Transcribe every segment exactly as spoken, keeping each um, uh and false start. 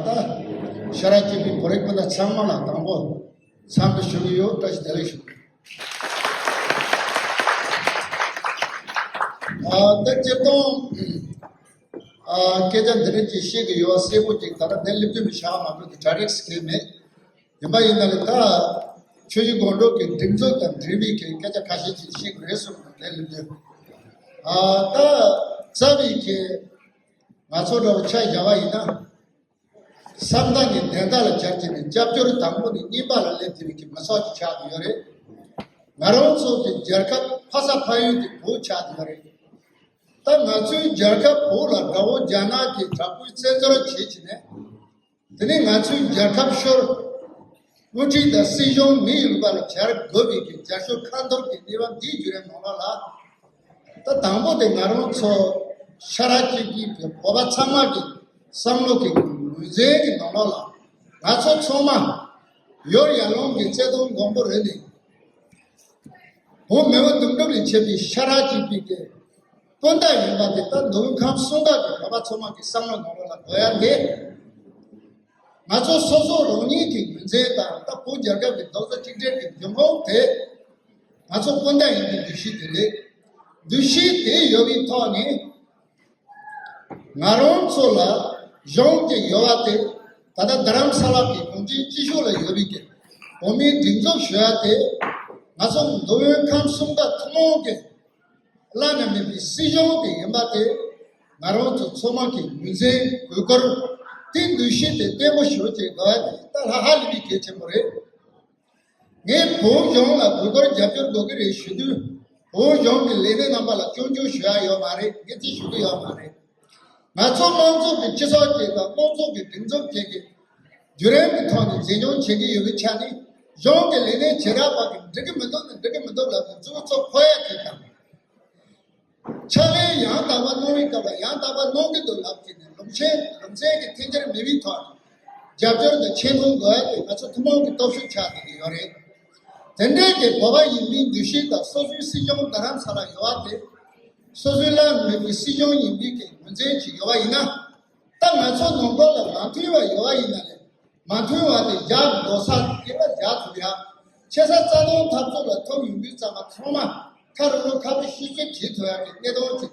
ད་ཤ་ར་སྐྱིད་པའི་བོད་རིགས་སྤུན་ཟླ་ཚང་མ་ལ་དང་པོ་འཚམས་འདྲི་ཞུ་གི་ཡོད། བཀྲ་ཤིས་བདེ་ལེགས་ཞུ། ཨ་ད་སྤྱིར་བཏང་ཨ་སྐད་ཆ་འདི་འདྲ་ཅིག་བཤད་ཀྱི་ཡོད་གསལ་པོ་ཅིག་ད་ལྟ་འདིར་སླེབས་དུས་མི་ཤ་མ་འགྲོ་དུས་གྲ་སྒྲིག་ཟེར་མཁན་མེད། ཡིན་པ་ཡིན་ན་ལས་ད་ཆོས་བཞིན་སྒོམ་སྒྲུབ་ཀྱི་སྒྲིག་འཛུགས་དང་འབྲེལ་བའི་གི་སྐད་ཆ་ཁ་ཤས་ཅིག་བཤད་དགོས་རེད་བསམ་ནས་སླེབས་དུས། ཨ་ད་རྩ་བའི་གི་ང་ཚོ་འདྲ་བོ་ཆ་བཞག་པ་ཡིན་ན། བསམ་གཏན་ནས་བདེན་མཐའ་ལ་སྦྱར་བྱས་ནས་སྐྱབས་འགྲོ་དང་པོ་ནས་གཉིས་པ་ལ་སླེབས་ཐུབ་པའི་གི་མི་ཚོགས་ཅིག་ཆགས་ཀྱི་ཡོད་རེད། ང་རང་ཚོ་གི་རྒྱལ་ཁབ་ཕ་ས་ཕ་ཡུལ་གྱི་བོད་ཆགས་ཀྱི་ཡོད་རེད། ད་ང་ཚོའི་རྒྱལ་ཁབ་བོད་ལ་དགྲ་བོ་རྒྱ་ནག་གིས་དྲག་པོའི་བཙན་འཛུལ་བྱེད་བྱས་ནས། དེ་ནས་ང་ཚོའི་རྒྱལ་ཁབ་ཤོར། དབུ་ཁྲིད་དང་སྲིད་གཞུང་མི་ཡི་ལུང་པ་ལ་གྱར་དགོས་པའི་གི་རྒྱབ་སྐྱོར་ཁ་འཐོར་གྱི་གནས་བབ་འདིའི་བརྒྱུད་རིམ་ནང་ལོགས་ལ། ད་དང་པོ་དེ་ང་རང་ཚོ་ཤ་ར་གཅིག་གི་བོད་པ་ཚང་མ་གི་བསམ་བློ་གི་ངོས་འཛིན་གྱི་ནང་ལོགས་ལ། ང་ཚོ་ཚང་མ་ཡོར་ཡར་ཀླུང་གི་རྩེ་གདོང་མགོན་པོ་རེད་ནས། བོད་མི་བོ་དུམ་གྲུབ་ལས་མཆེད་པའི་ཤ་ར་གཅིག་པའི་གི་སྤུན་ཟླ་ཡིན་པ་དེ་ད་མདོ་དབུས་ཁམས་གསུམ་ཀ་གི་བོད་པ་ཚང་མ་གི་བསམ་བློ་ནང་ལོགས་ལ་དགོས་ཡ་དེ། ང་ཚོ་སོ་སོ་རང་ཉིད་ཀྱི་ངོས་འཛིན་དང་ད་བོད་རྒྱལ་ཁབ་ཀྱི་རྡོག་རྩ་གཅིག་སྒྲིལ་གྱི་འབྱུང་ཁུངས་དེ། ང་ཚོ་སྤུན་ཟླ་ཡིན་པའི་འདུ་ཤེས་དེ་རེད། འདུ་ཤེས་དེ་ཡོད་པའི་ཐོག་ནས། ང་རང་ཚོ་ལ་གཞུང་གི་ཡོད་པ་དེ། ད་ལྟ་རྡ་རམ་ས་ལ་གི་གུང་ཁྲན་སྤྱི་ཕྱོགས་ལ་ཡོད་པའི་གི་བོད་མིའི་སྒྲིག་འཛུགས་ཞུ་ཡ་དེ། ང་ཚོ་མདོ་དབུས་ཁམས་གསུམ་ཀ་ཐུན་མོང་གི་བླ་ན་མེད་པའི་སྲིད་གཞུང་དེ་ཡིན་པ་དེ། ང་རང་ཚོ་ཚང་མ་གི་ངོས་འཛིན་གུས་བཀུར་དེ་འདུ་ཤེས་དེ་བརྟན་པོ་ཞིག་བྱེད་དགོས་ཡ་དེ་ད་ལྷག་ཧ་ལས་པའི་གལ་ཆེན་པོ་རེད། ངས་བོད་གཞུང་ལ་གུས་བཀུར་རྒྱབ་སྐྱོར་དགོས་ཀྱི་རེད་ཞུ་དུས། བོད་གཞུང་གི་ལས་སྣེ་རྣམ་པ་ལ་སྐྱོན་བརྗོད་ཞུ་ཡ་ཡོད་མ་རེད། ངས་དེ་ཞུ་གི་ཡོད་མ་རེད། ང་ཚོ་དམངས་གཙོ་གི་སྤྱི་ཚོགས་ཅིག་དང་དམངས་གཙོ་གི་སྒྲིག་འཛུགས་ཅིག་གི་བརྒྱུད་རིམ་གྱི་ཐོག་ནས་འཛིན་སྐྱོང་བྱེད་ཀྱི་ཡོད་པའི་ཆ་ནས། གཞུང་གི་ལས་སྣེ་བྱེ་བྲག་པ་གིས་འགྲིག་གི་མི་འདུག་ན་འགྲིག་གི་མི་འདུག་ལབ་ནས་མཛུབ་མོ་འཚོ་ཕོད་ཡ་ཅིག་དང་། ཕྱག་ལས་ཡང་དག་པ་གནང་བའི་སྐབས་ལ་ཡང་དག་པ་གནང་གི་འདུག་ལབ་ཀྱི་ནས། ལུང་ཆེན་ལུང་ཚན་གྱི་འཐེན་འཁྱེར་མེད་པའི་ཐོག་ནས་རྒྱབ་སྐྱོར་དང་ཆེ་མཐོང་དགོས་ཡ་དེ་ང་ཚོ་ཐུན་མོང་གི་སྟོབས་ཤུགས་ཆགས་བསྡད་ཀྱི་ཡོད་རེད། དེ་འདྲའི་གི་བོད་པ་ཡིན་པའི་འདུ་ཤེས་དང་། སོ་སོའི་སྲིད་གཞུང་རྡ་རམ་ས་ལ་ཡོད་པ་དེ། སོ་སོའི་བླ་ན་མེད་པའི་སྲིད་གཞུང་ཡིན་པའི་གི་ངོས་འཛིན་ཅིག་ཡོད་པ་ཡིན་ན། ད་ང་ཚོ་ནང་ཁུལ་ལ་མ་མཐུན་པ་ཡོད་པ་ཡིན་ན་ལས། མ་མཐུན་པ་དེ་བཞག་འགྲོ་ས་དེ་ལ་བཞག་ཐུབ་ཡ། ཆེ་ས་རྩ་དོན་འཐབ་རྩོད་ལ་ཐུག་ཡོང་དུས་ཙམ་པ་ཚང་མ་ཁ་རུ་རུ་ཁ་བུ་ཤི་ཤི་བྱེད་ཐུབ་ཡ་གི་གནས་སྟངས་ཅིག་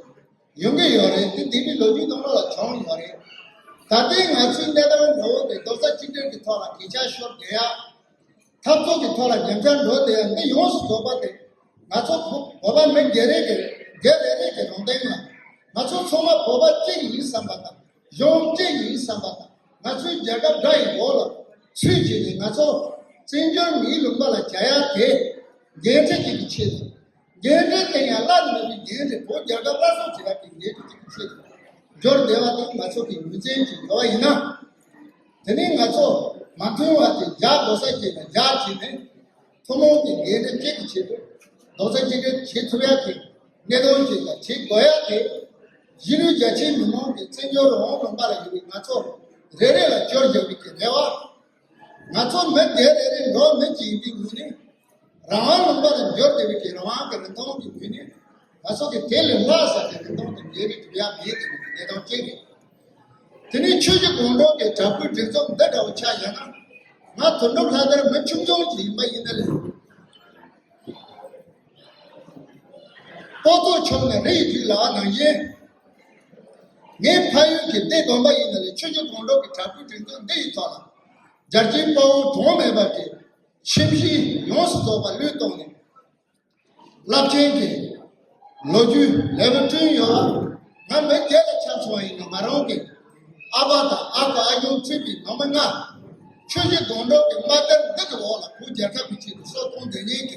ཡོང་གི་ཡོད་རེད། དེ་འདས་པའི་ལོ་རྒྱུས་ནང་ལོགས་ལ་བྱུང་ཡོད་རེད། ད་ལྟའི་ང་ཚོའི་གནས་སྟངས་འདྲ་བོ་དེ་རྡོག་རྩ་གཅིག་སྒྲིལ་གྱི་ཐོག་ལ་གན་རྒྱ་ཤོར་བསྡད་ཡ། འཐབ་རྩོད་ཀྱི་ཐོག་ལ་ཉམས་ཆག་འགྲོ་བསྡད་ཡ་འདི་ཡོངས་སུ་རྫོགས་པ་དེ། ང་ཚོ་བོད་བོད་པ་མི་སྒེར་རེ་གི་སྒེར་རེ་རེ་གི་རང་སྟེང་ལ། ང་ཚོ་ཚང་མ་བོད་པ་གཅིག་ཡིན་བསམ་པ་དང་། གཞུང་གཅིག་ཡིན་བསམ་པ་དང་། ང་ཚོའི་རྒྱལ་ཁབ་དགྲ་ཡི་འོག་ལ་ཚུད་བྱས་ནས་ང་ཚོ་བཙན་བྱོལ་མིའི་ལུང་པ་ལ་གྱར་ཡ་དེ་འགན་འཁྲི་གཅིག་གི་ཆེད་དུ། འགན་འཁྲི་དེ་ཡང་བླ་ན་མེད་པའི་འགན་འཁྲི། བོད་རྒྱལ་ཁབ་སླར་གསོ་བྱེད་ཡ་གི་འགན་འཁྲི་གཅིག་གི་ཆེད་དུ་འབྱོར་བསྡད་པ་དེ་ང་ཚོ་གི་ངོས་འཛིན་གྱི་ཡོད་པ་ཡིན་ན། དེ་ནས་ང་ཚོ་མ་མཐུན་པ་དེ་བཞག་འགྲོ་ས་ཅིག་ལ་བཞག་བྱས་ནས། ཐུན་མོང་གི་འགན་འཁྲི་གཅིག་གི་ཆེད་དུ་རྡོག་རྩ་གཅིག་སྒྲིལ་བྱེད་ཐུབ་ཡ་གི་གནད་དོན་ཅིག་ལ་བྱེད་དགོས་ཡ་དེ། གཞིས་ལུས་རྒྱ་ཆེའི་མི་མང་གི་བཙན་བྱོལ་རང་དབང་ལུང་པ་ལ་ཡོད་པའི་ང་ཚོ་རེ་རེ་ལ་བཅོལ་བཞག་པའི་གི་རེ་བ། ང་ཚོ་མི་སྒེར་རེ་རེ་འགྲོ་མི་གཅིག་ཡིན་པའི་ངོས་ནས། རང་དབང་ལུང་པ་ལ་འབྱོར་བསྡད་པའི་གི་རང་དབང་གི་རིན་ཐང་གི་ངོས་ནས། ང་ཚོ་གི་དེ་ལས་ལྷག་ས་གི་རིན་ཐང་གི་ལས་རིགས་སྒྲུབ་ཡ་མེད་ཟེར་བའི་གནས་སྟངས་ཅིག་རེད། དེ་ནས་ཆོས་བཞིན་སྒོམ་སྒྲུབ་ཀྱི་དྲག་པོའི་སྒྲིག་འཛུགས་འདི་འདྲ་བོ་ཆགས་བཞག་ན། ང་དོན་གྲུབ་ལྷ་དར་མི་ཆུང་ཆུང་ཅིག་ཡིན་པ་ཡིན་ན་ལས། ལྟོ་ཚོགས་ཆུང་ནས་རི་ཡི་རྒྱུད་ལ་ནང་བཞིན། ངའི་ཕ་ཡུལ་གྱི་སྡེ་དགོན་པ་ཡིན་ན་ལས། ཆོས་བཞིན་སྒོམ་སྒྲུབ་ཀྱི་དྲག་པོའི་སྒྲིག་འཛུགས་འདི་ཡི་ཐོག་ལ། རྒྱལ་གཅེས་དཔའ་བོ་གྲངས་མེད་པ་གི་ཁྱིམ་གཞིས་ཡོངས་སུ་རྫོགས་པ་བློས་གཏོང་ནས། རླབས་ཆེན་གྱི་ལོ་རྒྱུས་ལེགས་པོ་བསྐྲུན་ཡོད། ང་མི་སྒེར་ལ་ཆ་མཚོན་པ་ཡིན་ན། ང་རང་གི་ཨ་ཕ་དང་ཨ་ཁུ་ཨ་ཡོང་ཚུད་པའི་ནང་མི་ལྔ། ཆོས་བཞིན་སྒོམ་སྒྲུབ་ཀྱི་དམག་དར་འདི་གི་འོག་ལ་བོད་རྒྱལ་ཁབ་ཀྱི་ཆེད་དུ་སྲོག་ཐུན་འདེབས་མཁན་གྱི་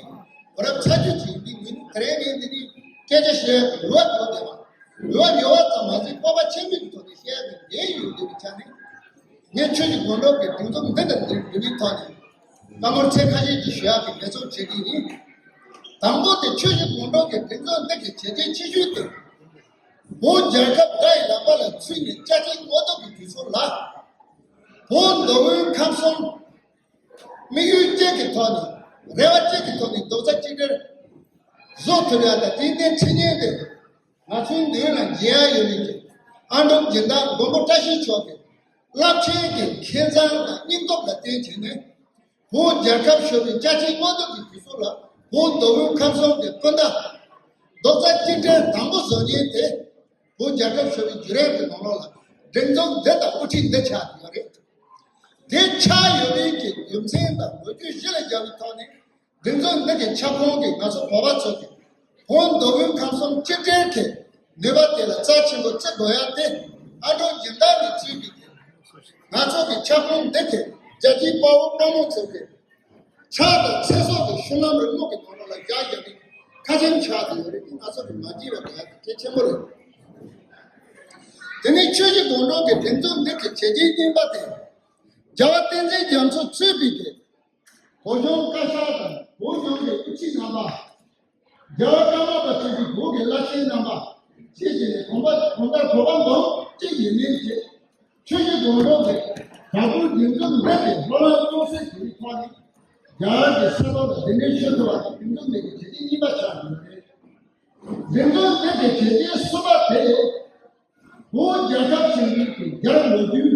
བུ་རབས་ཚ་རྒྱུད་ཅིག་ཡིན་པའི་ངོས་ནས། དེ་རིང་ངས་འདི་ནས་སྐད་ཆ་བཤད་ཡག་གི་རེ་བ་ཡོད་བསྡད་པ། རེ་བ་ཡོད་པ་ཙམ་མ་ཟད། སྤོབས་པ་ཆེན་པོའི་ཐོག་ནས་བཤད་ཡག་གི་འགན་ཡོད་བསྡད་པའི་ཆ་ནས། ངས་ཆོས་བཞིན་སྒོམ་སྒྲུབ་ཀྱི་སྒྲིག་འཛུགས་འདི་དང་འབྲེལ་བའི་ཐོག་ནས་བཀའ་མོལ་ཚིག་ཁ་ཤས་ཅིག་ཞུ་ཡག་གི་འབད་བརྩོན་བྱེད་ཀྱི་ཡིན། དང་པོ་དེ། ཆོས་བཞིན་སྒོམ་སྒྲུབ་ཀྱི་སྒྲིག་འཛུགས་འདི་གི་བྱས་རྗེས་ཆེ་ཤོས་དེ། བོད་རྒྱལ་ཁབ་དགྲ་ཡི་ལག་པ་ལ་ཚུད་ནས་ཅ་ཆས་མངོན་མཐོ་གི་དུས་ཚོད་ལ། བོད་མདོ་དབུས་ཁམས་གསུམ་དམིགས་ཡུལ་གཅིག་གི་ཐོག་ནས། རེ་བ་གཅིག་གི་ཐོག་ནས་རྡོག་རྩ་གཅིག་སྒྲིལ་བཟོ་ཐུབ་ཡག་དང་། དེའི་སྟེང་ཁྲིད་མཁན་དེ། ང་ཚོའི་མདུན་ལ་མཇལ་ཡག་ཡོད་མཁན་གྱི་ཨ་འབྲུག་སྦྱིན་བདག་མགོན་པོ་བཀྲ་ཤིས་མཆོག་གིས་ རླབས་ཆེན་གྱི་མཁས་མཛངས་དང་སྙིང་སྟོབས་ལ་བརྟེན་བྱས་ནས། བོད་རྒྱལ་ཁབ་ཤོར་བའི་སྐྱབས་ཆེན་མངོན་མཐོ་གི་དུས་སུ་ལ། བོད་མདོ་དབུས་ཁམས་གསུམ་གྱི་སྤུན་ཟླ་རྡོག་རྩ་གཅིག་སྒྲིལ་དང་པོ་བཟོ་མཁན་དེ། བོད་རྒྱལ་ཁབ་ཤོར་བའི་བརྒྱུད་རིམ་གྱི་ནང་ལོགས་ལ་སྒྲིག་འཛུགས་འདི་དང་དབུ་ཁྲིད་འདི་ཆགས་ཡོད་རེད། དེ་ཆགས་ཡོད་མིན་གྱི་རྒྱུ་མཚན་དང་ལོ་རྒྱུས་གཞི་ལ་བཞག་པའི་ཐོག་ནས། སྒྲིག་འཛུགས་འདི་གི་ཁྱབ་ཁོངས་ཀྱི་ང་ཚོ་བོད་པ་ཚོ་གི་བོད་མདོ་དབུས་ཁམས་གསུམ་གཅིག་སྒྲིལ་གྱི་ནུས་པ་དེ་ལ་རྩ་ཆེན་པོ་བརྩི་དགོས་ཡ་དེ། ཨ་འབྲུག་སྦྱིན་བདག་ནས་གཙོས་པའི་གི་ང་ཚོ་གི་ཁྱབ་ཁོངས་འདི་གི་རྒྱལ་སྤྱིའི་དཔའ་བོ་དཔའ་མོ་ཚོ་གི་ཕྱག་དང་ཚེ་སྲོག་གི་བཤུལ་ལམ་རིང་མོ་གི་ནང་ལོགས་ལ་བཞག་བཞག་པའི་ཁ་ཆེམས་ཆགས་ཏེ་ཡོད་རེད། དེ་ང་ཚོ་གི་མ་བརྗེད་པ་དེ་ཡ་དེ་གལ་ཆེན་པོ་རེད། དེ་ནས་ཆུ་བཞི་སྒང་དྲུག་གི་སྒྲིག་འཛུགས་འདི་གི་བྱས་རྗེས་རྙིང་པ་དེ། རྒྱལ་བ་བསྟན་འཛིན་རྒྱ་མཚོ་གཙོས་པའི་གི་བོད་གཞུང་བཀའ་ཤག་དང་བོད་གཞུང་གི་དབུ་ཁྲིད་རྣམ་པ། རྒྱལ་བ་ཀརྨ་པ་གཙོས་པའི་བོད་ཀྱི་བླ་ཆེན་རྣམ་པ་བཅས་ཀྱིས་ནས་གོང་མ་གོང་ལྟར་བོད་པ་འདུམ་གཅིག་ཡིན་མིན་གྱི་ཆུ་བཞི་སྒང་དྲུག་གི་བྲག་ཕུག་སྒྲིག་འཛུགས་འདི་གི་ལྷོ་ལམ་སྟོང་གསལ་གྱི་ཐོག་ནས་རྒྱ་གར་གྱི་ས་ཐོག་ལ་གདན་འདྲེན་ཞུ་ཐུབ་པ་དེ་སྒྲིག་འཛུགས་འདི་གི་བྱས་རྗེས་རྙིང་པ་ཆགས་ཡོད་རེད། སྒྲིག་འཛུགས་འདི་གི་བྱས་རྗེས་གསུམ་པ་དེ། བོད་རྒྱལ་ཁབ་ཆེན་པོའི་གི་རྒྱལ་ལོ་རྒྱུས།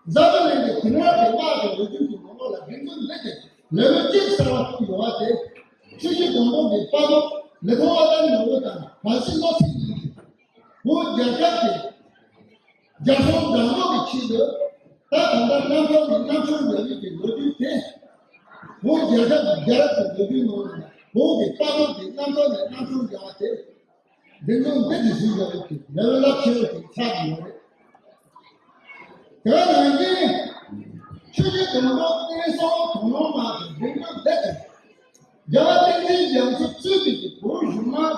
འཛམ་བུ་གླིང་གི་དེང་རབས་ཀྱི་དམག་གི་ལོ་རྒྱུས་ཀྱི་ནང་ལོགས་ལ་སྒྲིག་འཛུགས་འདི་གི་ལེའུ་གཅིག་གསར་བ་བཙུགས་ཡོད་པ་དེ། ཆུ་བཞི་སྒང་དྲུག་གི་དཔའ་བོ་ལི་ཐང་བ་ཏན་ནོར་བུ་དང་བར་སྲིད་བློ་གསལ་གཉིས་ཀྱིས་བོད་རྒྱལ་ཁབ་ཀྱི་རྒྱལ་སྲུང་དྲག་གནོན་གྱི་ཆེད་དུ། ད་གང་ལྟར་གནམ་ཐང་ནས་གནམ་མཆོང་རྒྱག་ཡུལ་གྱི་ལོ་རྒྱུས་དེ། བོད་རྒྱལ་ཁབ་ཀྱི་རྒྱལ་རབས་ཀྱི་ལོ་རྒྱུས་ནང་ལ་བོད་ཀྱི་དཔའ་བོ་དེ་གནམ་ཐང་ནས་གནམ་མཆོང་རྒྱག་པ་དེ། སྒྲིག་འཛུགས་འདི་གི་གཞི་འགྱུར་གྱི་ལེའུ་རླབས་ཆེན་པོ་ཞིག་ཆགས་ཀྱི་ཡོད་རེད། དེ་ནང་བཞིན་ཆུ་བཞི་སྒང་དྲུག་བསྟན་སྲུང་དོ་སྣང་དམག་གི་སྒྲིག་འཛུགས་འདི་གི་རྒྱལ་བ་བསྟན་འཛིན་རྒྱ་མཚོ་གཙོས་པའི་གི་བོད་གཞུང་མང་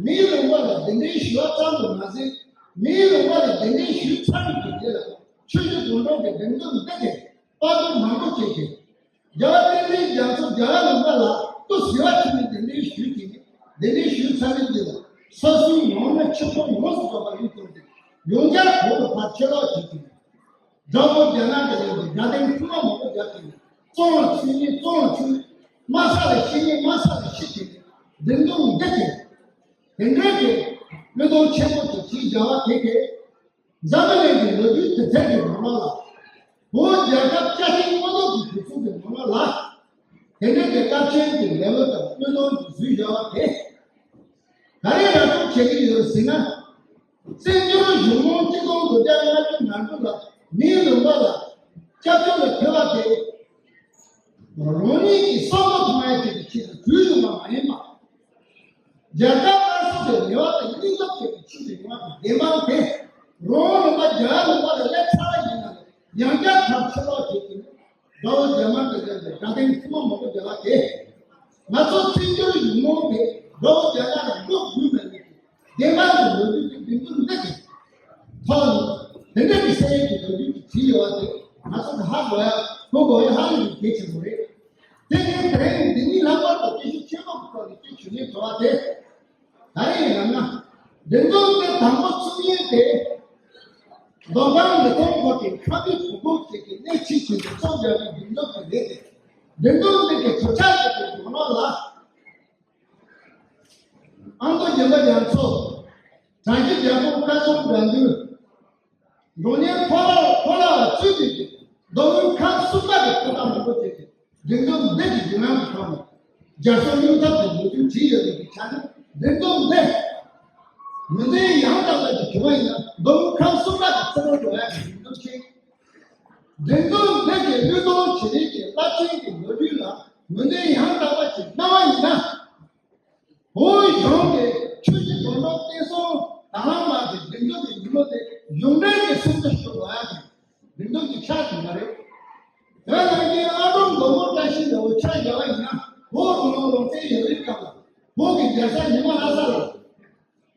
མིའི་ལུང་པ་ལ་གདན་འདྲེན་ཞུ་བ་ཙམ་དུ་མ་ཟད། མིའི་ལུང་པ་ལ་གདན་འདྲེན་ཞུས་ཚར་བའི་གི་རྗེས་ལ་ཆུ་བཞི་སྒང་དྲུག་གི་སྒྲིག་འཛུགས་འདི་གི་དཔའ་བོ་མང་པོ་ཅིག་གིས། རྒྱལ་བ་བསྟན་འཛིན་རྒྱ་མཚོ་རྒྱ་གར་ལུང་པ་ལ་སྐུ་ཟིལ་བ་ཐེབས་ནས་གདན་འདྲེན་ཞུས་ཏེ། གདན་འདྲེན་ཞུས་ཚར་བའི་རྗེས་ལ་ས་སྲོས་ཡོངས་ནས་ཆུ་མཐོངས་ཡོངས་སུ་རྫོགས་པ་ཡིན་ཚུལ་དེ་ཡོངས་རྒྱ་བོད་དུ་ཕར་ཆེ་ལོག་བྱས་ཏེ། དགྲ་བོ་རྒྱ་ནག་གི་ལས་ཀྱི་དགྲ་ལྡན་ཐུན་མོང་མང་པོ་རྒྱབ་ཀྱིས་བཙོང་ལ་ཚུད་ནས་བཙོང་ལ་ཚུད། དམའ་ས་ལ་ཤི་ནས་དམའ་ས་ལ་ཤི་ཞིང་། བདེན་དོན་འདི་གི་དེ་འདྲའི་གི་བློས་གཏོང་ཆེན་པོ་དེ་བྱས། རྒྱལ་བ་དེ་གིས། འཛམ་བུ་གླིང་གི་ལོ་རྒྱུས་དེབ་ཐེར་གྱི་ནང་ལོགས་ལ། བོད་རྒྱལ་ཁབ་སྐྱབས་རྗེ་མངའ་འོག་གི་དུས་ཚོད་ཀྱི་ནང་ལོགས་ལ། དེ་འདྲའི་གི་རླབས་ཆེན་གྱི་ལེའུ་དང་བློས་གཏོང་གི་བཟོས་ཡོད་པ་དེ། ད་རེས་ར་སྤྲོད་བྱེད་ཀྱི་ཡོད་ཟེར་ན། བཙན་བྱོལ་གཞུང་མང་གཅིག་སྟོང་དགུ་བརྒྱ་ལྔ་བཅུ་ང་དྲུག་ལ་མིའི་ལུང་པ་ལ་སྐྱབས་བཅོལ་ལ་ཕེབས་པ་དེ། རང་ཉིད་ཀྱི་བསམ་བློ་གཏོང་ཡ་ཅིག་གི་ཆེད་དུ་བྱུང་ཡོང་བ་མ་ཡིན་པ། རྒྱལ་ཁབ་སླར་གསོ་དེ་རེ་བ་དང་སྙིང་སྟོབས་ཅན་གྱི་ཆེད་དུ་ཡོང་བ་དང་བདེན་དཔང་དེ། རང་ལུང་པ་རྒྱ་གར་ལུང་པ་ལ་སླེབས་ཚར་བ་ཡིན་ན་ཡང་བསྐྱར་ཕར་ཕྱིར་ལོག་བྱེད་ཀྱི་དགྲ་བོ་རྒྱ་དམར་དང་འབྲེལ་བའི་དགྲ་ལྡན་ཐུན་མོང་མང་པོ་རྒྱལ་བ་དེ། ང་ཚོ་བཙན་བྱོལ་གཞུང་མང་དེ་དགྲ་བོ་རྒྱ་ནག་ལ་བློ་གུས་མེད་པའི་བདེན་དཔང་གི་ལོ་རྒྱུས་ཀྱི་བདེན་དོན་འདི་གི་ཐོག་ནས་དེ་འདྲ་གི་བཤད་ཡས་ཀྱི་ལོ་རྒྱུས་ཀྱི་བྲིས་ཡོད་པ་དེ་ང་ཚོ་གི་ཧ་གོ་ཡ་གོ་དགོས་ཡ་ཧ་ལས་པའི་གལ་ཆེན་པོ་རེད། དེ་ནས་དེ་རིང་འདི་ཉིད་ལྷག་པར་དུ་སྐད་ཆ་ཆེན་པོ་གི་ཐོག་ནས་སྐད་ཆ་ནས་དྲི་བ་དེ། ད་རེས་ཡང་ན། འདི་ཚོ་དེ་དང་པོ་ཚུགས་ཡས་དེ། མདོ་ཁམས་ལི་ཐང་ཁོ་དེ་ཁམས་པའི་བུ་ཕྲུག་ཅིག་གི་གནས་ཆེ་ཆེ་དུ་ཚོགས་བརྒྱབ་པའི་འདི་ཚོ་དེ་རེད་དེ། འདི་ཚོ་འདི་གི་གྲུབ་ཆ་ཅིག་གི་ནང་ལོགས་ལ། ཨ་མདོ་སྦྱིན་པ་རྒྱ་མཚོ། དྲང་ཞིབ་རྒྱལ་པོ་བཀའ་ཤོག་དགའ་འདུན། འགྲོ་ཉེན་ཕོ་ལ་ཕོ་ལ་བ་ཚུད་དེ་མདོ་དབུས་ཁམས་གསུམ་པ་གི་ཕོ་བྲང་མང་པོ་བྱས་ཏེ་སྒྲིག་འཛུགས་འདི་གི་སྒྲིག་ལམ་གྱི་ཐོག་ནས་རྒྱལ་སྲུང་སྙིང་སྟོབས་ཀྱི་ལོ་རྒྱུས་བྲིས་ཡོད་པའི་གི་ཆ་ནས་སྒྲིག་འཛུགས་འདི་མི་ཚེ་ཡང་དག་པ་ཞིག་བྱུང་བ་ཡིན་ན་མདོ་དབུས་ཁམས་གསུམ་པ་གི་ཚུར་འགྲོ་ཡག་གི་སྒྲིག་འཛུགས་ཤིག་སྒྲིག་འཛུགས་འདི་གི་བློས་གཏོང་བྱེད་མཁན་གྱི་རླབས་ཆེན་གྱི་ལོ་རྒྱུས་ལ་མི་ཚེ་ཡང་དག་པ་ཞིག་གནང་བ་ཡིན་ན། བོད་གཞུང་གི་ཆུ་བཞི་སྒང་དྲུག་བསྟན་སྲུང་དང་བླངས་དམག་གི་སྒྲིག་འཛུགས་ཀྱི་ཉིན་མོ་དེ་གཞུང་འབྲེལ་གྱི་སྲུང་བརྩི་ཞུ་དགོས་ཡ་གི་སྒྲིག་འཛུགས་ཀྱི་ཕྱག་དེ་མ་རེད། དེ་ནང་བཞིན་ཨ་འབྲུག་མགོན་པོ་བཀྲ་ཤིས་ལ་འོ་ཕྱག་བཞག་པ་ཡིན་ན་བོད་རང་དབང་རང་བཙན་ཡོད་རེད་སྐབས་ལ་བོད་ཀྱི་རྒྱལ་ས་ཉི་མ་ལྷ་ས་ལ།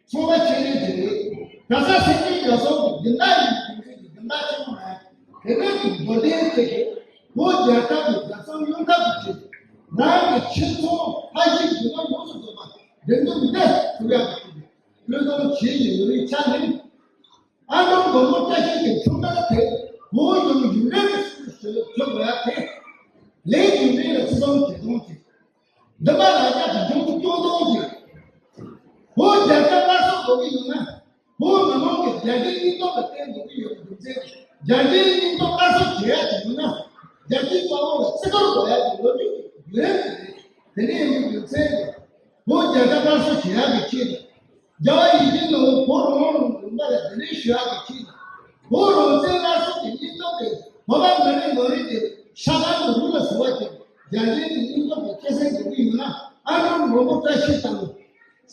ཚོང་པ་ཆེ་གྲས་ཅིག་རེད། ག་ས་སེ་འབྲས་རྒྱ་སོག་གི་སྦྱིན་བདག་ཡིན་པའི་དུས་ཚོད་ཀྱི་སྦྱིན་བདག་ཆེན་མོ་རེད། དེ་འདྲ་གི་འབོར་ལྡན་ཅིག་གིས་བོད་རྒྱལ་ཁབ་ཀྱི་རྒྱལ་སྲུང་སྙིང་སྟོབས་ཀྱི་ཆེད་རང་གི་ཁྱིམ་ཚང་ཕ་གཞིས་རྒྱུ་ནོར་ཡོངས་སུ་རྫོགས་པ་འགྲན་བསྡུར་འདི་ཐུབ་ཡག་གི་ཆེད་བློས་གཏོང་བྱེད་བཞིན་ཡོད་པའི་ཆ་ནས། ཨ་འབྲུག་མགོན་པོ་བཀྲ་ཤིས་ཀྱི་ཁྲོམ་ར་དེ་བོད་གཞུང་གཞུང་འབྲེལ་གྱི་སྲིད་ཇུས་བཟོ་དགོས་ཡ་དེ། ལས་རྒྱུ་འབྲས་ལ་བརྩི་མཐོང་བྱེད་སྟངས་ཀྱི། འདི་མ་ལ་རྒྱ་གི་འབྱུང་སྟོང་གཏོང་གི། བོད་རྒྱལ་ཁབ་སླར་གསོ་དགོས་ཀྱི་ཡོད་ན། བོད་མི་མང་གི་རྒྱལ་སྤྱིའི་སྙིང་སྟོབས་ལ་བརྟེན་དགོས་ཀྱི་ཡོད་པའི་རྒྱུ་མཚན། རྒྱ་ཆེའི་སྙིང་སྟོབས་སླར་གསོ་བྱེད་ཡག་ཅིག་ཡིན་ན། རྒྱལ་སྤྱིའི་དཔའ་བོ་ལ་བརྩི་བཀུར་དགོས་ཡག་གི་ལོ་རྒྱུས་ཀྱི་བརྒྱུད་རིམ་དེ་རེད། དེ་འདྲ་ཡིན་པའི་རྒྱུ་མཚན་གྱིས་བོད་རྒྱལ་ཁབ་སླར་གསོ་བྱེད་ཡག་གི་ཆེད་དུ། རྒྱལ་བ་ཡིད་བཞིན་ནོར་བུ་བོད་རང་དབང་ལུང་པ་ལ་གདན་འདྲེན་ཞུ་ཡག་གི་ཆེད་དུ། བོད་རང་བཙན་སླར་གསོ་གི་སྙིང་སྟོབས་དེ་བོད་པ་མི་རེ་ངོ་རེ་གི་ཤ་ཁང་གི་རུ་ལ་ཟུག་པ་ཅིག་རྒྱལ་ཡོངས་ཀྱི་སྙིང་སྟོབས་ཀྱི་སྐྱེད་སྲིང་དགོས་ཀྱི་ཡོད་ན། ཨ་འབྲུག་མགོན་པོ་བཀྲ་ཤིས་དང་།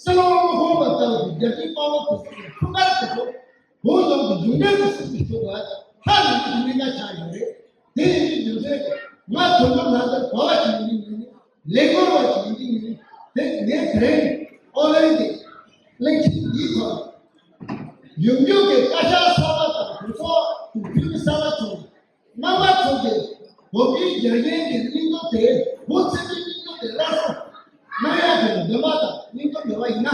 སྲིད་བློན་བློ་དགའ་ལྟ་བུ་གི་རྒྱལ་སྤྱིའི་དཔའ་བོ་དེ་ཚོ་གི་འཁྲུངས་སྐར་དེ་ཚོ་བོད་ནང་གི་གཞུང་འབྲེལ་གྱི་སྲིད་ཇུས་ཤིག་ལ་ཧ་ལས་པའི་གནད་འགག་ཆགས་ཡོད་རེད། དེ་ཡིན་དུས་རྒྱུ་མཚན་གྱིས་ང་དོན་དུ་ང་ཚོ་ག་བ་ཞིག་ཡིན་གྱི་མིན། ལས་འགུལ་བ་ཞིག་ཡིན་གྱི་མིན། དེ་ངས་དེ་རིང་ཨོ་ལན་གྱི་གླེང་གཞི་འདིའི་ཐོག་ཡོང་རྒྱུ་གི་བཀའ་ཤག་གསར་པ་དང་གྲོས་ཚོགས་དང་འཐུས་མི་གསར་པ་ཚོ་རྣམ་པ་ཚོ་གིས་བོད་པའི་རྒྱལ་ཡོངས་ཀྱི་སྙིང་སྟོབས་དེ་བོད་ཚང་མའི་སྙིང་སྟོབས་དེ་སླར་གསོ་གནང་ཡག་གི་འདུན་པ་དང་སྙིང་སྟོབས་ཡོད་པ་ཡིན་ན།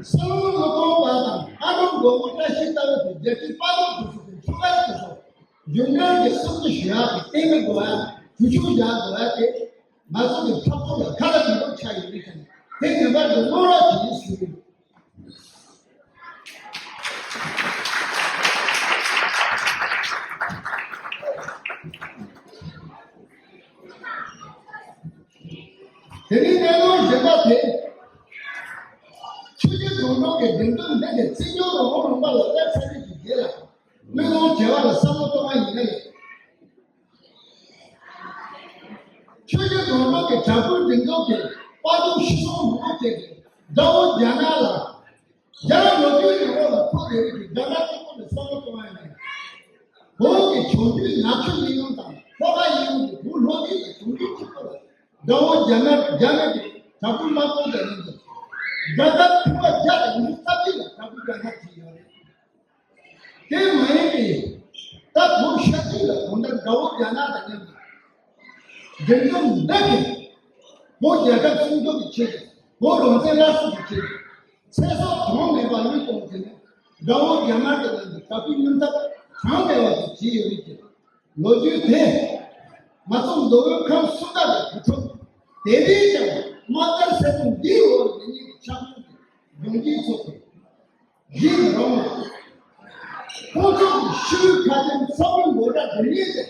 སྲིད་བློན་སློབ་དཔོན་པ་དང་ཨ་འབྲུག་མགོན་པོ་བཀྲ་ཤིས་ལྟ་བུ་དང་རྒྱལ་སྤྱིའི་དཔའ་བོ་དེ་ཚོ་གི་འཁྲུངས་སྐར་དེ་ཚོ་ཡུན་རིང་གི་སྲུང་བརྩི་ཞུ་ཡག་གི་རྟེན་འབྲེལ་དགོས་ཡག་གྲོས་ཆོད་བཞག་དགོས་ཡག་དེ་ང་ཚོ་གི་འཐབ་རྩོད་ལ་ཁ་ལ་མི་འདུག་ཆགས་ཡོད་རེད་ཀྱང་། དེ་ངེས་པར་དུ་སྔོན་རོགས་བྱེད་ཞུ་གི་ཡོད། དེ་ནས་གནད་དོན་གཞན་པ་དེ། ཆོས་བརྒྱུད་གང་རུང་གི་འགྲེམས་སྟོན་འདི་ནི་བཙན་བྱོལ་རང་དབང་ལུང་པ་ལ་སླེབས་ཚར་རྗེས་ཀྱི་རྗེས་ལ་དམིགས་ཡུལ་བྱེ་བ་ལ་བསམ་བློ་གཏོང་བ་ཡིན་ན་ཡང་། ཆོས་བརྒྱུད་གང་རུང་གི་དྲག་པོའི་སྒྲིག་འཛུགས་ཀྱི་དཔའ་སྡུག་ཤི་སོང་མང་པོ་ཅིག་གིས་དགྲ་བོ་རྒྱ་ནག་ལ། རྒྱ་ནག་ལོ་རྒྱུས་ཀྱི་འོག་ལ་འཁོར་བསྡད་རིགས་ཀྱི་རྒྱ་ནག་གཅིག་པུ་ལ་བསམ་བློ་གཏོང་བ་ཡིན་ན། བོད་ཀྱི་བྱུང་རྒྱུད་ནག་ཆུ་གླིང་ཁུལ་དང་ལྷོ་ཁ་གླིང་ཁུལ་གྱི་བོད་ལྷོ་རྒྱུད་ཀྱི་བྱུང་རྒྱུད་གཅིག་པུ་ལ་དགྲ་བོ་རྒྱ་ནག་རྒྱ་ནག་གི་དྲག་པོའི་དམག་དཔུང་དང་མཉམ་དུ་རྒྱལ་ཁབ་ཐེ་བ་བརྒྱ་དང་ཉི་ཤུ་རྩ་གཅིག་ལ་དྲག་པོའི་རྒྱལ་ཁ་བྱས་ཡོད་རེད། དེ་མ་ཡིན་པའི་ད་བོད་ཤར་རྒྱུད་ལ་གང་ལྟར་དགྲ་བོ་རྒྱ་ནག་དང་མཉམ་དུ་འགྲན་སྡུར་འདི་གིས་བོད་རྒྱལ་ཁབ་སྲུང་སྐྱོབ་ཀྱི་ཆེད་དུ་བོད་རང་བཙན་སླར་གསོ་གི་ཆེད་དུ་ཚེ་སྲོག་གྲངས་མེད་པ་བློས་གཏོང་བྱས་ནས་དགྲ་བོ་རྒྱ་ནག་གི་ནང་དུ་དྲག་པོའི་མཉམ་འཐབ་གྲངས་མེད་པ་ཞིག་བྱས་ཡོད་རེད་ཀྱི། ལོ་རྒྱུས་དེ་ང་ཚོ་མདོ་དབུས་ཁམས་གསུམ་པ་ལ་གོ་ཆོད། དེ་བས་ཀྱང་དམག་སྒར་སེར་པོ་འདིའི་འོག་ལ་ཉིད་ཀྱི་ཆབ་སྲིད་ཀྱི་ལྗོངས་རྒྱུའི་ཚོགས་པས་ཡིད་རང་ལ། ཁོང་ཚོ་གི་ཤི་བོའི་ཁ་ཆེམས་ཚོགས་མི་མགོ་སྐྲ་དེ་ཉིད་དེ་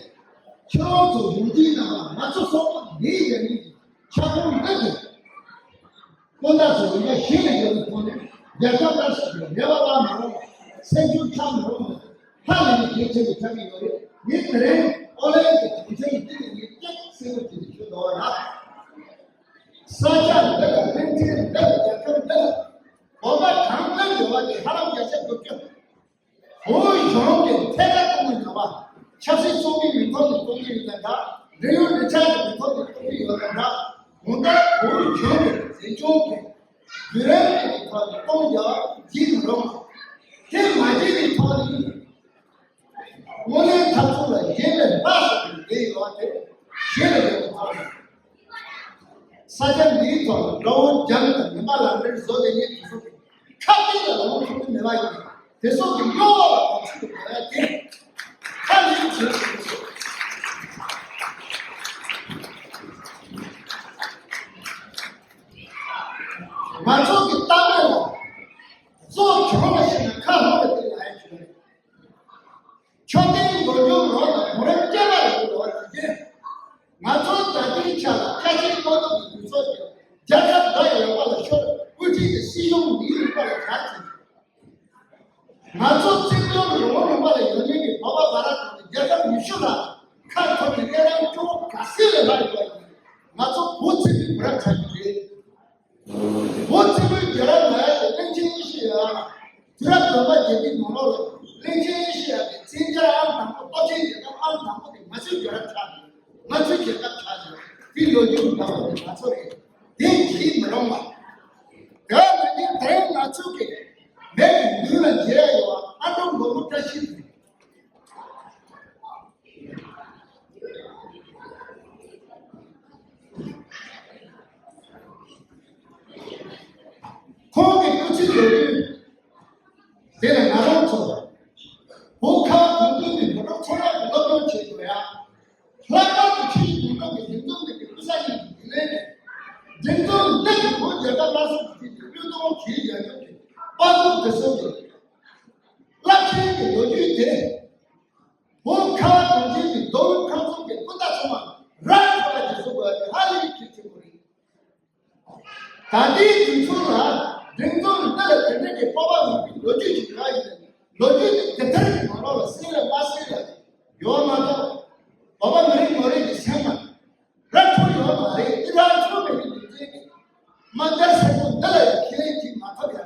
ཁྱེད་རང་ཚོ་ཡོང་དུས་ནང་ང་ཚོ་སོག་པོ་འདིའི་ཡ་མིག་གི་ཁྱབ་ཁོངས་འདི་དེ། སྤུན་ཟླ་ཚོ་ཡིན་པ་ཞིག་ལ་ཡོད་པའི་ཐོག་ནས་རྒྱལ་ཁབ་ལྟར་ཞིག་གི་རེ་བ་བླ་མ་རུང་བ་སེམས་ཤུགས་ཆག་མི་རུང་བ་ཧ་ལས་པའི་གལ་ཆེན་པོ་ཆགས་ཀྱི་ཡོད་རེད། ངས་དེ་རིང་ཨོ་ལེ་གི་དྲན་ཤེས་འདི་ནས་ངས་སྐད་གསལ་པོ་བྱས་ནས་ཞུ་འདོད་པ་ལ། ས་ཆ་འདི་ལ་ཕན་ཚུན་འདི་ལ་རྒྱལ་ཁབ་འདི་ལ་བོད་པ་གང་འདྲ་ཡོད་པ་དེ་ཧ་ལམ་བརྒྱ་ཆ་དགུ་བཅུ། བོད་གཞུང་གི་ཐད་ཀར་གཏོང་གི་ཡོད་པ། ཆབ་སྲིད་བཙོན་པའི་མི་ཐོག་ནས་གཏོང་གི་ཡོད་དང་འདྲ། འབྲེལ་ཡོད་འབྲེལ་ཆགས་ཀྱི་མི་ཐོག་ནས་གཏོང་གི་ཡོད་དང་འདྲ། གང་ལྟར་བོད་གཞུང་གི་འཛིན་སྐྱོང་གི་བརྒྱུད་རིམ་གྱི་ཐོག་ནས་གཏོང་རྒྱུ་བགྱིས་མི་རུང་། དེ་མ་བགྱིས་པའི་ཐོག་ནས་དངོས་གནས་འཐབ་རྩོད་ལ་གཞན་ལས་ལྷག་ཙམ་གྱི་འབྲེལ་ཡོད་པ་དེ་གཞི་ལ་ཡོད་པའི་ཐོག་ནས། ས་ཆ་འདིའི་ཐོག་ལ་དགྲ་བོ་རྒྱ་མི་དང་མི་མ་ལག་འབྲེལ་བཟོ་དེ་ཉིད་དེ་ཚོ་གི་ཁ་གཏད་ལ་ལངས་ཐུབ་ཀྱི་མེད་པ་ཡིན། དེ་ཚོ་གི་གཡོ་བ་ལ་གོམས་ཤུགས་དགོས་ཡ་དེ་ཁ་ལེན་བྱེད་དགོས། ང་ཚོ་གི་ལྟ་བ་ལ་གཙོ་བྱུང་བ་ཞིག་ན་ཁ་ལྷོ་བ་དེ་ལ་ཡ་བྱུང་རེད། མཆོད་རྟེན་མགོ་ལྕོག་ནོར་ལ་གོང་རིམ་བསྐྱེད་པ་ལ་འགྲོ་བ་དེ་རྗེས། ང་ཚོ་ད་ལྟའི་ཆ་ལ་ཁ་ཆེའི་དམག་འཐབ་ཀྱི་དུས་ཚོད་ཀྱི་རྒྱལ་ཁབ་བདག་ཡོད་པ་ལ་ཤོར་དབུ་ཁྲིད་ཀྱི་སྲིད་གཞུང་མིའི་རིག་པ་ལ་གྲགས་ཅིང་། ང་ཚོ་བཙན་བྱོལ་རང་དབང་ལུང་པ་ལ་ཡོད་མཁན་གྱི་བོད་པ་བར་དང་རྒྱལ་ཁབ་ཉི་ཤུ་ལ་ཁ་འཐོར་ནས་གནས་སྟངས་སྐྱོ་བོ་ག་ཚོད་ལས་ལྷག་ཡོད་པ་ཡིན་ང་ཚོ་བོད་ཚིག་པའི་བུ་རབས་ཆགས་ཀྱི་རེད། བོད་ཚིག་པའི་རྒྱལ་རབས་ལ་ཡ་དེ་གླིང་ཆེན་ཨེ་ཤེ་ཡ། དུས་རབས་བདུན་པ་རྒྱལ་སྤྱིའི་ནང་ལོགས་ལ་གླིང་ཆེན་ཨེ་ཤེ་ཡ་གི་བཙན་རྒྱལ་ཨང་དང་པོ་སྟོབས་ཆེན་རྒྱལ་ཁབ་ཨང་དང་པོ་དེ་ང་ཚོའི་རྒྱལ་རབས་ཆགས་ཡོད། ང་ཚོའི་རྒྱལ་ཁབ་ཆགས་ཡོད། དེ་ལོ་རྒྱུས་འདྲ་བ་དེ་ང་ཚོ་རེད། དེ་བརྗེད་མི་རུང་བ། དེ་ཡང་ན་དེ་དེ་ང་ཚོ་གི་མེ་གི་མདུན་ལ་མཇལ་ཡ་ཡོད་པ་ཨ་འབྲུག་མགོན་པོ་བཀྲ་ཤིས་དེ། ཁོང་གི་སྐུ་ཚེ་ལོ་རྒྱུས་དེ་ལ་ང་རང་ཚོ་བོད་ཁ་བ་གངས་ལྗོངས་ཀྱི་བོད་ཕྲུག་ཚོ་ལ་སློབ་སྦྱོང་བྱེད་དགོས་ཡ། ལྷག་པར་དུ་ཆོས་བརྒྱུད་གང་རུང་གི་འགྲེམས་སྟོན་འདི་གི་སྐུ་ཚབ་ཡིན་གྱི་འདི་ལས་ནས་འགྲེམས་སྟོན་འདི་གི་བོད་རྒྱལ་ཁབ་སླར་གསོ་གི་ཆེད་དུ་བློས་གཏོང་བྱེད་ཡ་ཡོད་ཀྱི་དཔའ་སྡུག་དེ་ཚོ་གི་རླབས་ཆེན་གྱི་ལོ་རྒྱུས་དེ། བོད་ཁ་བ་གངས་ཅན་གྱི་མདོ་དབུས་ཁམས་གསུམ་གྱི་སྤུན་ཟླ་ཚང་མ་ར་འཕྲོད་པ་ཞིག་བཟོ་དགོས་པ་དེ་ཧ་ལས་པའི་གལ་ཆེན་པོ་རེད། ད་ལྟའི་དུས་ཚོད་ལ་འབྲིང་ཚོམ་འདི་ལ་དེ་འདྲ་གི་སྤོབས་པ་མེད་པའི་ལོ་རྒྱུས་ཅིག་ག་ཡིན་ན། ལོ་རྒྱུས་དེ་དེབ་ཐེར་གྱི་ནང་ལོགས་ལ་གསལ་ལ་མ་གསལ་ལ་ཡོད་མ་གཏོགས། བོད་པ་མི་རེ་ངོ་རེ་གི་སེམས་ལ་ར་འཕྲོད་ཡོད་མ་རེད། འདི་ར་འཕྲོད་མེད་པའི་རྒྱུ་མཚན་གྱིས། དམག་སྒར་སེར་པོ་འདི་ལ་ཡང་ཁས་ལེན་བྱེད་མ་ཐུབ་ཡ།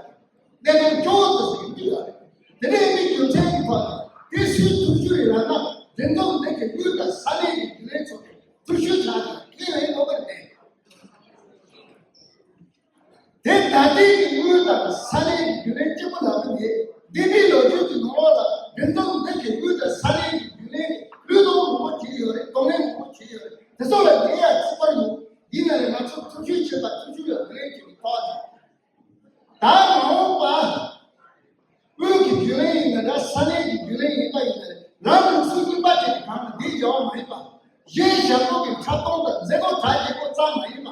གནད་དོན་སྐྱོ་བོ་དེ་ཟིག་ཡོང་གི་ཡོད་རེད། དེ་འདྲ་ཡིན་པའི་རྒྱུ་མཚན་གྱི་ཐོག་ནས་དེ་སུའི་ཐུགས་ཞུ་ཡིན་ལབ་ན། འབྲིང་ཚོམ་འདི་གི་དངུལ་དང་ས་གནས་ཀྱི་རྒྱུན་ལས་ཚོ་གི་ཐུགས་ཞུ་ཆགས་ཀྱི་ཁས་ལེན་དགོས་པ་རེད། དེ་ད་ལྟའི་གི་དངུལ་དང་ས་གནས་ཀྱི་རྒྱུན་ལས་གཅིག་པུ་ལབ་ཀྱི་མེད། འདས་པའི་ལོ་རྒྱུས་ཀྱི་ནང་ལོགས་ལ་འབྲིང་ཚོམ་འདི་གི་དངུལ་དང་ས་གནས་ཀྱི་རྒྱུན་ལས་ཀྱི་བློས་གཏོང་མང་པོ་བྱས་ཡོད་རེད། གདོང་ལེན་མང་པོ་བྱས་ཡོད་རེད། དེ་ཚོ་ལ་ངས་ཡང་བརྩི་བཀུར་ཡོད། ཡིན་ན་ཡང་ང་ཚོ་ཐུགས་ཞུ་བྱེད་པ་ཐུགས་ཞུ་ལ་ངོས་ལེན་བྱེད་པའི་ཐོག་ནས། ད་མ་འོངས་པ། དབུས་ཀྱི་རྒྱུན་ལས་ཡིན་ན་འདྲ། ས་གནས་ཀྱི་རྒྱུན་ལས་ཡིན་པ་ཡིན་ན་ར། རང་ལུགས་སྲོལ་རྙིང་པ་ཅན་གྱི་སྒང་ལ་འདི་འགྱུར་བ་མ་ཡིན་པ། གཞན་ཞབས་ཏོག་གི་འཁྲབ་སྟོན་དང་མཛད་སྒོ་གྲ་རྒྱས་པོ་ཙམ་མ་ཡིན་པ།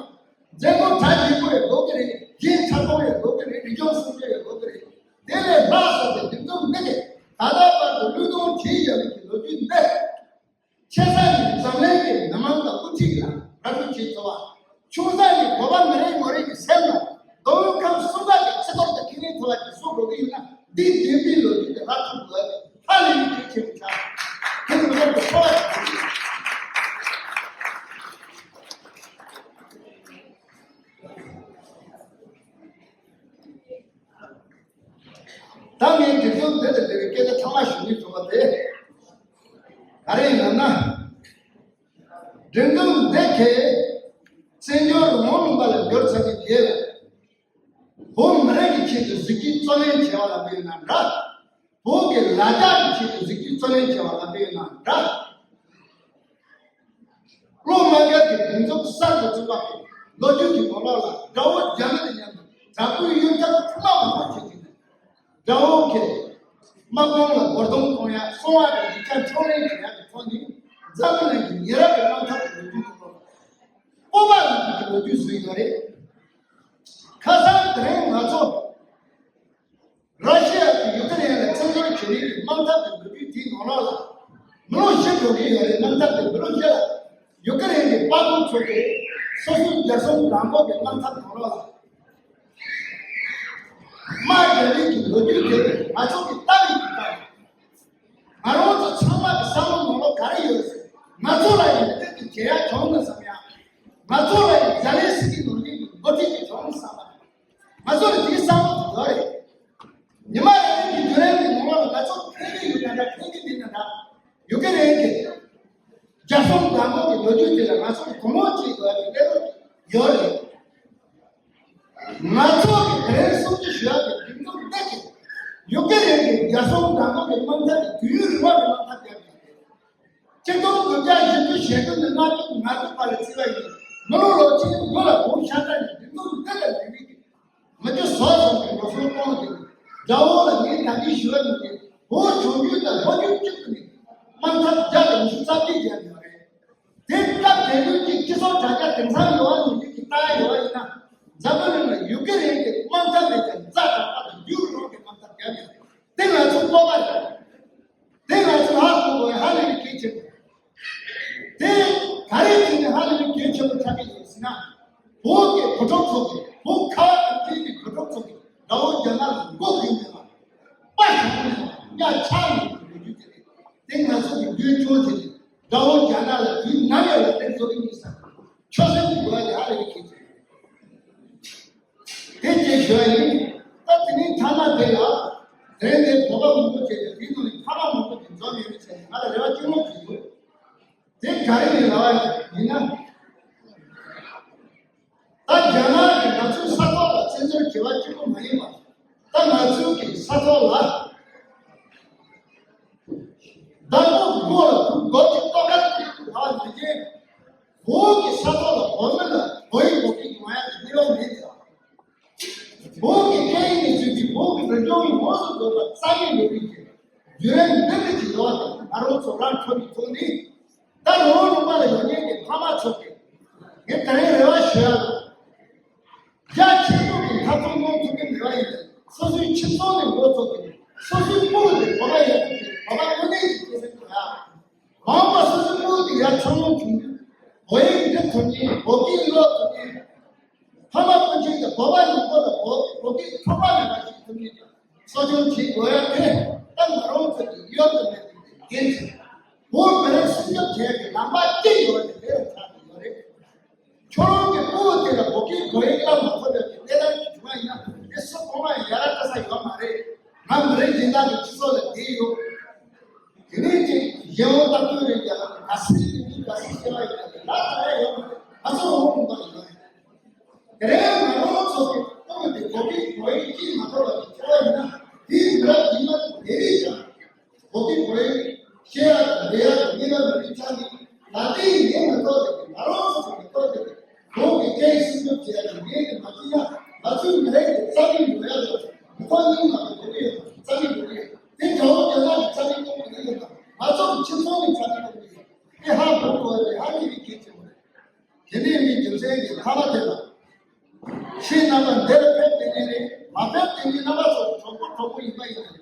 མཛད་སྒོ་གྲ་རྒྱས་པོ་ཡང་དགོས་ཀྱི་རེད། གཞན་འཁྲབ་སྟོན་ཡང་དགོས་ཀྱི་རེད། རིག་གཞུང་སྲུང་སྐྱོབ་ཡང་དགོས་ཀྱི་རེད། དེ་ལས་ལྷག་བསམ་དང་འདུ་འཛོམས་འདི་གས་ད་ལྟ་བར་དུ་བློས་གཏོང་བྱེད་བཞག་པའི་ལོ་རྒྱུས་འདི། ཆེ་ས་ནས་འཛམ་གླིང་གི་མི་མང་དང་དབུ་ཁྲིད་ལ་ར་སྤྲོད་བྱེད་ཐུབ་པ། ཆུང་ས་ནས་བོད་པ་མི་རེ་ངོ་རེ་གི་སེམས་ལ་མདོ་དབུས་ཁམས་གསུམ་ཀ་གི་སྤྱི་ཚོགས་དང་ཁེ་ལས་ཐོབ་པ་ཞིག་བཟོ་དགོས་ཀྱི་ཡོད་ན། འདི་འདས་པའི་ལོ་རྒྱུས་དེ་ར་སྤྲོད་དགོས་པ་ཧ་ལས་པའི་གལ་ཆེན་པོ་ཆགས། དེ་ནི་མི་རབས་ཀྱི་འཚོ་བ་ཞིག་ཡིན། ད་ངས་འབྲི་ཚུལ་འདི་དང་འབྲེལ་བའི་སྐད་ཆ་ཐ་མ་ཞུ་སྙིང་བྲོ་བ་དེ་ག་རེ་ཡིན་ལབ་ན། འབྲི་ཚུལ་འདི་གས་བཙན་བྱོལ་རང་དབང་ལུང་པ་ལ་འབྱོར་ཚར་བའི་རྗེས་ལ། བོད་མི་རིགས་ཀྱི་ཆེད་དུ་གཟི་བརྗིད་བརྩོན་ལེན་བྱས་པ་ལ་བལྟས་ན་འདྲ། བོད་ཀྱི་ལ་རྒྱ་གི་ཆེད་དུ་གཟི་བརྗིད་བརྩོན་ལེན་བྱས་པ་ལ་བལྟས་ན་འདྲ། བློ་མ་འགལ་གྱི་གདེང་ཚོད་གསར་དུ་བཙུགས་པ་དེ་ལོ་རྒྱུས་ཀྱི་ངོ་ལོག་ལ་དགྲ་བོ་རྒྱ་མི་དང་མཉམ་དུ་དྲག་པོའི་གཡུལ་འཐབ་ཐུན་མོང་མ་བྱུང་བ་ཞིག་ནས། དགྲ་བོ་གིས་དམག་དཔུང་ལ་རྒོལ་རྡུང་གཏོང་ཡ། སྲུང་བ་དང་ཡིག་ཆ་འཕྲོག་ལེན་བྱེད་ཡ་གི་ཐོག་ནས་འཛམ་གླིང་གི་ཉེ་རབས་ཀྱི་དམག་འཐབ་ཀྱི་ལོ་རྒྱུས་ངོ་ལོག་ལ་སྤོབས་པ་ཡོད་པའི་ལོ་རྒྱུས་བཟོས་ཡོད་རེད། ཁ་སང་དེ་རིང་ང་ཚོ། ར་ཤི་ཡ་གིས་ཡུ་ཀེ་རེན་ལ་བཙན་འཛུལ་བྱེད་མཁན་གྱི་དམག་འཐབ་ཀྱི་ལོ་རྒྱུས་དེའི་ནང་ལོགས་ལ། མི་ལོ་བཞི་འགྲོ་གི་ཡོད་རེད། དམག་འཐབ་དེ་མི་ལོ་བཞི་ལ། ཡུ་ཀེ་རེན་གྱི་དཔའ་རྟུལ་ཚོ་གིས་སོ་སོའི་རྒྱལ་སྲུང་འགག་སྒོ་གི་དམག་འཐབ་ནང་ལོགས་ལ། དམག་རྒྱག་མཁན་གྱི་ལོ་རྒྱུས་དེ་ང་ཚོ་གིས་ལྟ་བའི་གི་ལྟ་བ། ང་རང་ཚོ་ཚང་མ་གི་བསམ་བློ་ནང་ལོགས་ག་རེ་ཡོད་ཟེར། ང་ཚོ་ལ་ཡང་འདི་འདྲ་གི་བྱེད་ཡ་བྱུང་ན་བསམ་ཡ། ང་ཚོ་ལ་ཡང་ཛེ་ལན་སི་ཀི་ནང་བཞིན་གྱི་འགོ་ཁྲིད་ཅིག་བྱུང་ན་བསམ་པ། ང་ཚོ་ལ་དེའི་བསམ་བློ་དེ་ཡོད་རེད། ཉི་མ་རེ་རེ་གི་བརྒྱུད་རིམ་གྱི་ནང་ལོགས་ལ་ང་ཚོ་ཕན་གྱི་ཡོད་ན་འདྲ། ཕན་གྱི་མེད་ན་འདྲ། ཡུ་ཀེ་རེན་གྱི་རྒྱལ་སྲུང་འགག་སྒོ་གི་ལོ་རྒྱུས་དེ་ལ་ང་ཚོ་གི་དོ་སྣང་བྱེད་དགོས་པའི་གནས་ལུགས་ཡོད་རེད། ང་ཚོ་གི་དེ་རིང་གསུང་ཆོས་ཞུ་ཡག་གི་མདུན་ལམ་འདི་གི་ཡུ་ཀེ་རེན་གྱི་རྒྱལ་སྲུང་འགག་སྒོ་གི་དམག་འཐབ་ཀྱི་དུས་ཡུན་རིང་བ་གི་དམག་འཐབ་རྒྱག་གི་ཡོད་རེད། ཆིག་སྟོང་དགུ་བརྒྱ་བཞི་བཅུ་ཞེ་དགུ་ནས་ལྔ་བཅུ་ང་དགུ་བར་ལ་བརྩིས་པ་ཡིན། མི་ལོ་ལོ་ཆེན་མགོ་ལ་གོང་ཤ་སྟག་ནས་མདུན་ལམ་འདི་ལ་འཛིན་མི་གི་མི་རྒྱུ་ཟོག་ཙམ་གྱི་འགྲོ་སོང་གཏོང་གི། དགྲ་བོ་ལ་ངས་ད་གིན་ཞུ་བ་ནང་བཞིན་བོད་ཆུང་རྒྱུད་དང་ལྷོ་རྒྱུད་གཅིག་ཏུ་ནི་དམག་འཐབ་བརྒྱ་དང་ཉི་ཤུ་རྩ་བརྒྱད་རྒྱག་ཡོད་རེད། དེ་སྐབས་དེ་དུས་ཀྱི་སྤྱི་ཚོགས་དྲ་རྒྱ་དེང་སང་ཡོད་པ་ནང་བཞིན་གྱི་ལྟ་ཡ་ཡོད་པ་ཡིན་ན། འཛམ་བུ་གླིང་ལ་ཡུ་ཀེ་རེན་གྱི་དམག་འཐབ་མེད་ཀྱང་རྩ་དྲག་པ་དང་རྒྱུ་རུ་རོགས་ཀྱི་དམག་འཐབ་བརྒྱབ་ཡོད་རེད། དེ་ང་ཚོའི་སྤོབས་པ་རེད། དེ་ང་ཚོས་ཧ་གོ་དགོས་པའི་ཧ་ལས་པའི་གལ་ཆེན་པོ། དེ་ག་རེ་བྱས་ནས་ཧ་ལས་པའི་གལ་ཆེན་པོ་ཆགས་ཀྱི་ཡོད་ཟེར་ན། བོད་ཀྱི་བུ་ཕྲུག་ཚོ་གིས། བོད་ཁ་བ་གངས་ཅན་གྱི་བུ་ཕྲུག་ཚོ་གིས་དགྲ་བོ་རྒྱ་ནག་ལ་མགོ་སྒུར་མེད་པ། དཔའ་ཞུམ་མེད་པ། གཉའ་ཆག་མེད་པའི་ལོ་རྒྱུས་དེ་རེད། དེ་ང་ཚོ་གིས་རྒྱུན་སྐྱོང་བྱས་ནས་དགྲ་བོ་རྒྱ་ནག་ལ་དུས་ནམ་ཡང་ལ་བརྟེན་བཟོ་གི་མིན་བསམ། ཆོད་སེམས་ཀྱི་དགོས་པ་དེ་ཧ་ལས་པའི་གལ་ཆེན། དེ་བཅས་ཞུ་བ་ཡིན། ད་དེ་ནས་མཐའ་མ་དེ་ལ། དེ་ནས་བོད་པ་མང་པོ་བྱས་ཏེ་དེའི་ནང་ནས་ཕ་མ་མང་པོ་ཅིག་འཛོམས་ཡོད་པའི་ཆ་ནས་ང་ལ་རེ་བ་སྐྱོ་མོ་ཅིག་ཡོད། དེ་ག་རེ་ཡིན་ལབ་པ་ཡིན་ན། ད་རྒྱ་ནག་གིས་ང་ཚོའི་ས་ཐོག་ལ་བཙན་འཛུལ་བྱས་པ་གཅིག་པུ་མ་ཡིན་པར། ད་ང་ཚོའི་གི་ས་ཐོག་ལ། བདག་པོ་མགོ་ལ་ཕུག་མགོ་གཅིག་ལྟོ་ག་གཅིག་ལ་ལ་ཡིན། བོད་ཀྱི་ས་ཐོག་ལ་བོད་མི་ལ་བོད་ཡིག་འབོད་སྐད་ཀྱི་མ་ཡ་གི་གནས་བབ་མེད་ཀྱང་། བོད་ཀྱི་སྐད་ཡིག་ནས་བརྩིས་ཏེ་བོད་ཀྱི་རིག་གཞུང་ཡིན་ངོས་སུ་འཛིན་པ་རྩ་འགེངས་འགྲོ་མཁན་གྱི་བརྒྱུད་རིམ་འདི་འདྲ་ཅིག་ཡོད་པ་དང་། ང་རང་ཚོ་རང་འཕྲོད་པའི་ཐོག་ནས། ད་རང་དབང་ལུང་པ་ལ་ཡོད་མཁན་གྱི་ཕ་མ་ཚོ་གིས་ངས་དེ་རིང་རེ་བ་ཞུ་ཡ་ལ། རྒྱ་ཆེན་པོ་གི་འཐབ་རྩོད་གནང་ཐུབ་ཀྱི་མེད་པ་ཡིན་ན། སོ་སོའི་ཁྱིམ་ཚང་ནས་འགོ་བཙུགས་ཏེ། སོ་སོའི་སྤུ་གུ་དེ་བོད་པ་ཡག་པོ་བྱས། བོད་པ་དངོས་གནས་ཀྱི་སྐྱེ་སྲིང་དགོས་ཡ། མང་བ་སོ་སོའི་སྤུ་གུ་དེ་ཡར་འཚར་ལོངས་བྱུང་དུས་བོད་ཡིག་འབྲི་ཐུབ་མཁན། བོད་སྐད་ཀློག་ཐུབ་མཁན། ཕ་མ་སྤུན་མཆེད་དང་བོད་པ་ཡིན་ཁོ་ལ་བོད་བོད་སྐད་ཐོགས་པ་མེད་པ་ཤེས་ཐུབ་མཁན་གསོ་སྐྱོང་བྱེད་དགོས་ཡ་དེ་ད་ང་རང་ཚོ་གི་ཡོད་དམ་མེད་དམ་དེ་འགན་ཆེ། བོད་མི་རིགས་སྲུང་སྐྱོབ་བྱེད་ཡ་གི་ལམ་པ་གཅིག་ཡོད་པ་དེ་དེ་རུ་ཆགས་ཀྱི་ཡོད་རེད། ཁྱོད་རང་གི་སྤུ་གུ་དེ་ལ་བོད་སྐད་བོད་ཡིག་བསླབ་མ་ཐུབ་པའི་གནས་སྟངས་ཤིག་བྱུང་བ་ཡིན་ན་དེ་སུ་གང་ལ་ཡང་ཡ་ར་བཏགས་ས་ཡོད་མ་རེད། ང་མི་རིགས་གཞན་དག་གི་སྤྱི་ཚོགས་ལ་བསྡད་ཡོད། དེ་ནས་ཅིག་གཞན་དབང་ལྟ་སྟངས་རེད་ཀྱང་ག་སྲིད་དེ་དུས་ག་སྲིད་བྱས་པ་ཡིན་ན་ལ་ད་ཡ་ཡོད་མ་རེད། ང་ཚོ་འོང་དགོས་པ་ཡིན་ན་རེད། དེ་རིང་ང་རང་ཚོ་གི་སྤུ་གུ་དེ་བོད་སྐད་བོད་ཡིག་ཤེས་མ་ཐུབ་པ་ཞིག་བྱས་པ་ཡིན་ན་དེའི་མི་རབས་རྗེས་མ་དེ་རིགས་ཀྱང་བོད་སྐད་བོད་ཡིག་ཤེས་ཡག་དང་འབྲི་ཡག་གི་གནས་སྟངས་མི་འདུག་ཆགས་ནས་ལ་དེ་ཡིན་མི་ཐུབ་ཟེར་གི་ང་རང་ཚོ་ཚོ་མི་ཐུབ་ཟེར་གི་བོད་ཀྱི་སྐད་ཡིག་སྲུང་སྐྱོབ་བྱེད་ཡག་གི་ངེས་དེ་མ་བྱས་ན་ང་ཚོའི་མི་རིགས་ཀྱི་རྩ་མེད་འགྲོ་ཡག་རེད། མི་ཐུབ་སྙིང་ལ་འདོད་ཀྱི་ཡོད། རྩ་མེད་འགྲོ་གི་ཡོད། དེ་རྒྱ་བོད་རྒྱ་ནག་གི་རྩ་མེད་གཏོང་གི་ཡོད་དང་ང་ཚོ་གི་ཁྱིམ་ཚང་གི་རྩ་མེད་གཏོང་གི་ཡོད། དེ་ཧ་གོ་དགོས་རེད། ཧ་གི་རིག་གི་ཆེ་བ་རེད། དེ་ནས་མི་རྒྱུ་མཚན་གྱི་ཁ་ལ་དེ་དང་། ཤེས་རྣམ་པ་འདིར་ཕེབས་དེ་ནས་རེད། མ་ཕེབས་དེ་ནས་རྣམ་པ་ཚོ་གྲོགས་པོ་གྲོགས་པོ་ཡིན་པ་ཡིན་ན་རེད།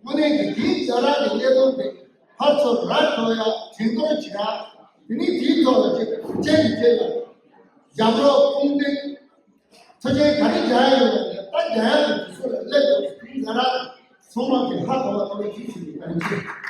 དངོས་གནས་ཀྱི་དེའི་བྱ་ར་གི་གནད་དོན་དེ་ཕར་ཚུར་ར་འགྲོ་ཡ་དྲན་སྐུལ་བྱེད་ཡ། དེ་ནས་དེའི་ཐོག་ལ་ཅིག་ཅེ་ཡི་ཅེ་ལ་རྒྱབ་རོགས་དཔུང་འདེགས་ཐུགས་རྗེ་ག་རེ་རྒྱག་ཡ་ཡོད་པ་ལས་ད་རྒྱག་ཡ་གི་དུས་ཚོད་ལ་སླེབས་ཡོད་པ་དེའི་བྱ་ར་ཚང་མ་གི་ཧ་གོ་བ་ཐོག་ལ་ཅིག་བྱེད་དགོས་པ་རེད།